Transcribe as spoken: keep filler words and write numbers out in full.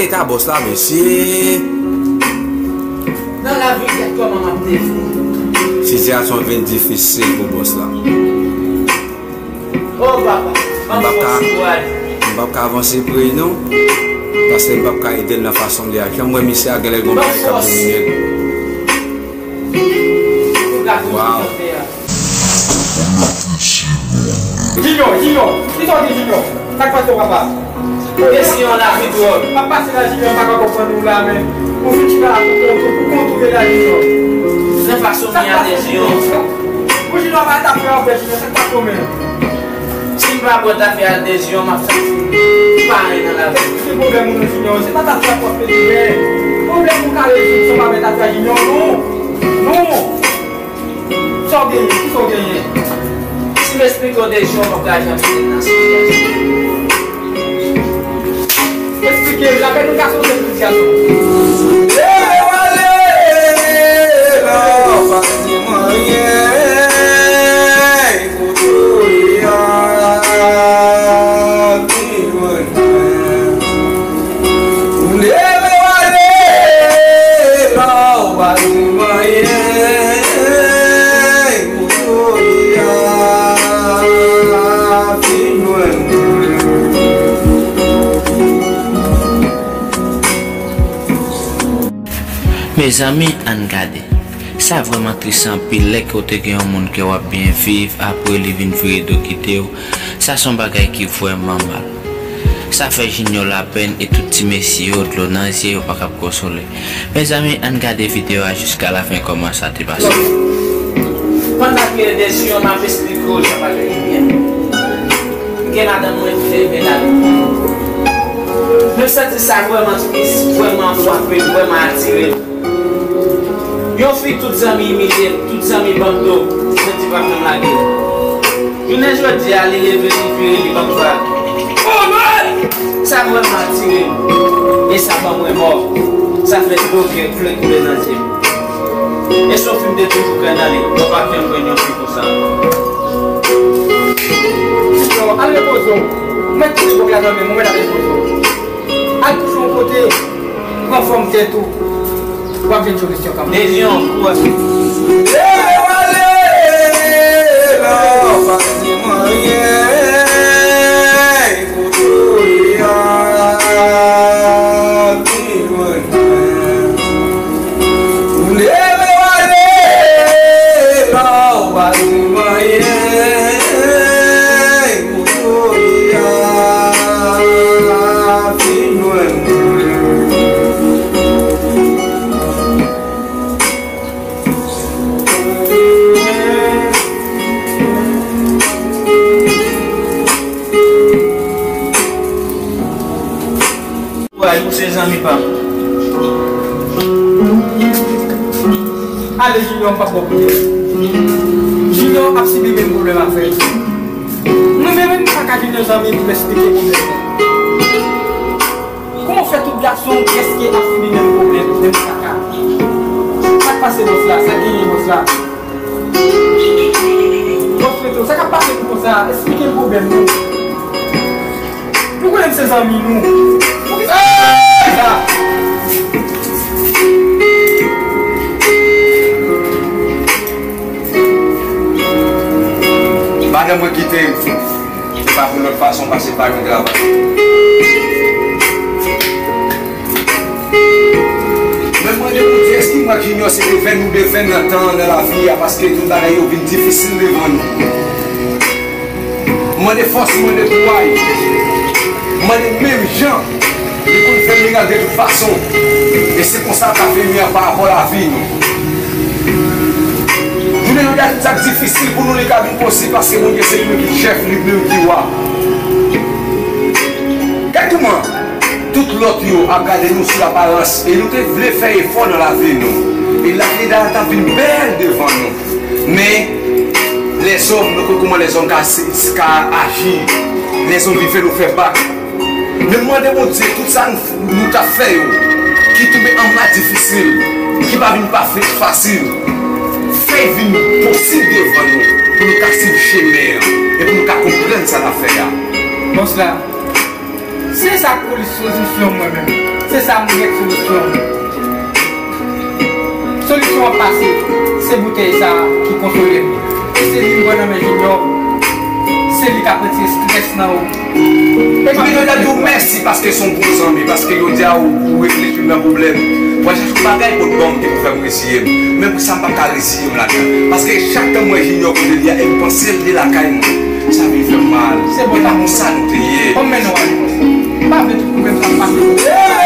Eta bòs la, mesye. Nan lavi, kèk kòman m ap defann. Sitiyasyon vin difisil pou bòs la. Oh, papa, m p ap ka, m p ap ka avanse pre non. Paske m p ap ka ede l nan fason m vle a. Jan m wè misye a genlè gon bagay k ap domine l. Wow. Junior, Junior, kisa w gen Junior? Sa k pase w papa? Desiyon la pi dwòl. M ap pase la Junior, m pa ka konprann ou la menm. Ou vin chita la pou kont ou, pou kont ou ye la Junior. Nan fason m ye a Desiyon. Pou Junior pa t ap fè anpè Junior, sa k pase w menm? Si m pa pran zafè a Desiyon, m ap santi m pa anyen nan lavi. Ki pwoblèm ou non Junior? Se pa zafè a w ap pede men. Pwoblèm ou ka rezoud san w pa met zafè a Junior non. Non. Sa w genyen? Kisa w genyen? Si m esplike w Desiyon, w p ap ka janm soti nan sitiyasyon. Esplike m, la fè nou ka sonje tout gason. Leve w ale, la w pa di m anyen, kote w ye a, pi lwen mwen. Ou leve w ale, la w pa di m anyen, kote w ye a, pi lwen mwen. Mezanmi, ann gade. Sa vrèman tris anpil lè ke w te gen yon moun ke w ap byen viv, apre li vin vire do kite w. Sa se yon bagay ki vrèman mal. Sa fè Junior lapèn e tout ti mesye yo dlo nan zye yo pa kab konsole. Mezanmi, ann gade videyo a jiska lafen kòman sa te pase. Pandan ke Desiyon m ap esplike w jan bagay yo ye. M gen madanm mwen ki leve la. Men m santi sa vrèman tris, vrèman frape m, vrèman atire m. Yon fi tout zanmi imilye l, tout zanmi ban m do, mwen di pa janm lage l. Jounen jodi a, li leve, li vire, li ban m vag. Sa vrèman atire m. E sa ban m remò. Sa fè dlo kè flè koule nan zye m. E se yon fi m te toujou kwè nan li. Mwen pa t janm jwenn yon fi konsa. Junior, al repoze w. Ou mèt kite bòk la nan men m, ou mèt al repoze w. Al kouche yon kote, pran fòm tèt ou. W ap jwenn solisyon kanmenm. Dezyon, kouraj. Leve w ale, la w pa di m anyen, kote w ye a, pi lwen mwen. Ou leve w ale, la w pa di m anyen, kote w ye a, pi lwen mwen. Kouraj, ou se zanmi pa m. Ale, Junior, m p ap ba w kote. Junior ap sibi menm pwoblèm avè m. Mwen menm, m pa ka vin yon zanmi pou m esplike pwoblèm mwen. Kòman w fè tout gason prèske ap sibi menm pwoblèm, menm kaka? Sa k pase bòs la? Sa k genyen bòs la? Bòs Petro, sa k ap pase pou konsa? Esplike m pwoblèm nou. Nou konnen m se zanmi nou. Poukisa sa? Madanm mwen kite m. Se pa pou lòt fason pase pa yon travay. Men mwen mande Bondye, èske mwen ak Junior se devenn nou devenn nan tan an, nan lavi a, paske tout bagay yo vin difisil devan nou. Mwen mande fòs, mwen mande kouray, mwen mande menm jan li konn fè mirak de tout fason. E se konsa l ka fè mirak pa rapò lavi nou. Jounen jodi a, tout sa k difisil pou nou, li ka vin posib paske Bondye se li menm ki chèf, li menm ki wa. Gad kòman tout lòt yo ap gade nou sou laparans, e nou te vle fè efò nan lavi nou. E lavi la t ap vin bèl devan nou. Men, lèzòm, nou konn kòman lèzòm ka, ka aji. Lèzòm vin fè nou fè bak. Men m mande Bondye, tout sa nou, nou t ap fè yo, ki tonbe anba difisil, ki pa vin pa fasil, fè vin posib devan nou, pou nou ka swiv chemen an, e pou nou ka konprann sa n ap fè a. Bòs la, se sa k polis pozisyon mwen menm. Se sa m gen solisyon. Solisyon an pase, se boutèy sa a ki konsole m. Se li m pran nan men Junior, se li k ap retire estrès nan ou. E pa Junior, yo di w mèsi paske se yon bon zanmi, paske yo di a ou, ou reflechi nan pwoblèm. Mwen chache yon bagay pou ban m ki pou fè m resiye m. Men pou sa m pa ka resiye m ladan. Paske chak tan m wè Junior kote li a, e m panse l de lakay mwen. Sa vin fè m mal. Se bon, e pa konsa nou te ye. Kòm men nou ale konsa. M pa vle tout pwoblèm sa pase.